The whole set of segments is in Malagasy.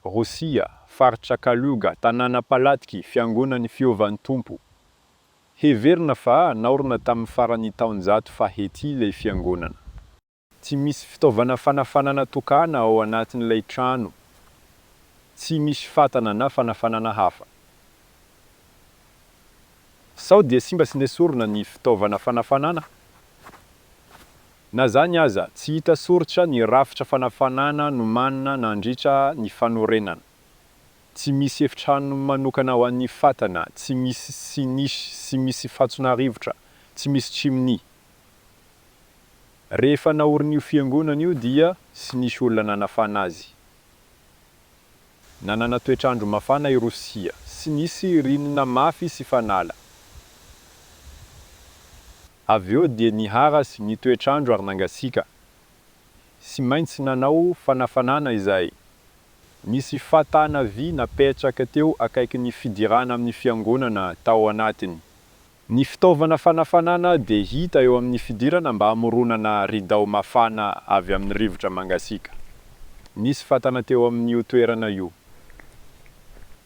Rosia, faritra Kaluga, tanàna Palatki, Fiangonan'ny Fiovan'ny Tompo. Heverina fa naorina tamin'ny faran'ny taonjato faha-XII ilay fiangonana. Tsy misy fitaovana fanafanana tokana ao anatin'ilay trano. Tsy misy fatana na fanafanana hafa. Sao dia simba sy nesorina ny fitaovana fanafanana? Na zany aza, tsy hita soritra ny rafitra fanafanana nomanina nandritra ny fanorenana. Tsy misy efitrano manokana ho an'ny fatana, tsy misy siniche, tsy misy fantsona rivotra, tsy misy chimney. Rehefa naorina io fiangonana io dia tsy nisy olona nanafana azy. Nanana toetr'andro mafana i Rosia, tsy nisy ririnina mafy sy fanala. Avy eo dia niharatsy ny toetr'andro ary nangasiaka. Tsy maintsy nanao fanafanana izahay. Nisy fatana vy napetraka teo akaikin'ny fidirana amin'ny fiangonana tao anatiny. Ny fitaovana fanafanana dia hita eo amin'ny fidirana mba hamoronana ridao mafana avy amin'ny rivotra mangasiaka. Nisy fatana teo amin'io toerana io.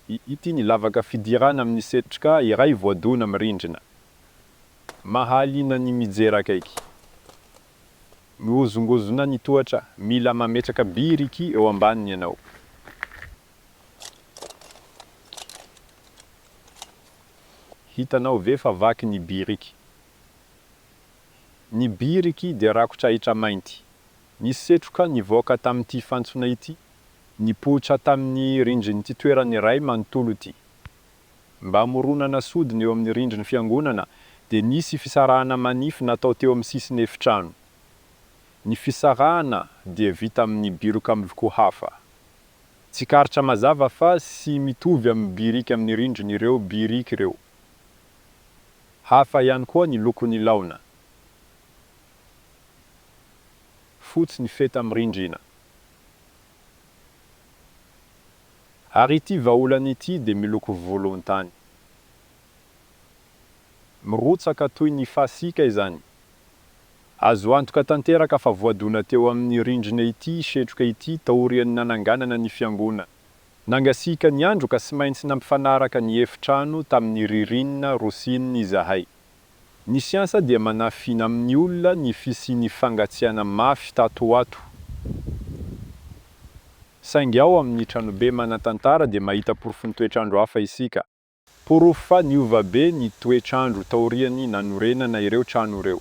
Ity ny lavaka fidirana amin'ny setroka iray voadona amin'ny rindrina. Mahaliana ny mijery akaiky. Mihozongozona ny tohatra, mila mametraka biriky eo ambaniny ianao. Hitanao ve fa vaky ny biriky? Ny biriky dia rakotra ahitra mainty. Nisy setroka nivoaka tamin'ity fantsona ity, nipoitra tamin'ny rindrin'ity toerana iray manontolo ity. Mba hamoronana sodina eo amin'ny rindrin'ny fiangonana, dia nisy fisarahana manify natao teo amin'ny sisin'ny efitrano. Ny fisarahana dia vita amin'ny biroka miloko hafa. Tsikaritra mazava fa tsy mitovy amin'ny biriky amin'ny rindrina ireo biriky ireo. Hafa ihany koa ny lokon'ny laona. Fotsy ny feta amin'ny rindrina. Ary ity vahaolana ity dia miloko volontany. Mirotsaka toy ny fasika izany. Azo antoka tanteraka fa voadona teo amin'ny rindrina ity setroka ity taorian'ny nananganana ny fiangonana. Nangasiaka ny andro ka tsy maintsy nampifanaraka ny efitrano tamin'ny ririnina rosiana izahay. Ny siansa dia manafina amin'ny olona ny fisian'ny fangatsiahana mafy tato ho ato. Saingy ao amin'ny tranobe manan-tantara dia mahita porofon'ny toetr'andro hafa isika. Porofo fa niova be ny toetr'andro taorian'ny nanorenana ireo trano ireo.